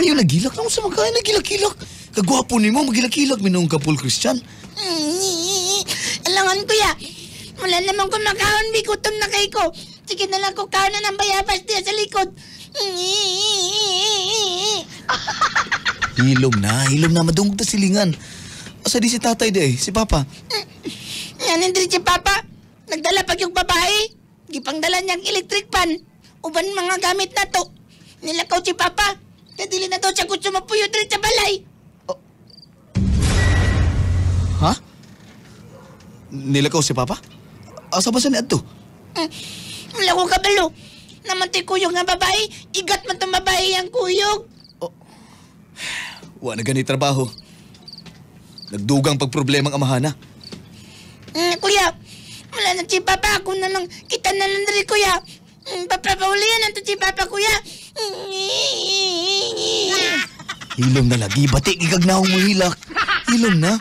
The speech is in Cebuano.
Ayaw nagilak na sa magkain, nagilak-kilak. Kagwapo ni mo, magilak-kilak minong ka Paul Christian. Alangan, kuya. Wala naman ko makaon, bi gutom na kay ko. Sige na lang ko kaon na ng bayabas diya sa likod. Hilom na, madungog ta silingan. Asa di si tatay di eh, si papa? Yan hindi si papa. Nagdala pag yung babae. Gipangdala niyang electric pan. Uban mga gamit na to. Nilakaw si papa. Kaya dili na daw siya gusto mapuyo diri sa balay. Ha? Nilakaw si papa? Asa ba siya ni Adto? Wala ko kabalo. Namatay kuyog nga babae. Igat man tong babae ang kuyog. Wa na gani trabaho. Nagdugang pagproblemang amahana. Kuya, wala na si papa. Ako na lang. Kita na lang diri, kuya. Papapaulian na to si papa, kuya. Hilom na lagi, bati gigagnaong mo hilak. Hilom na.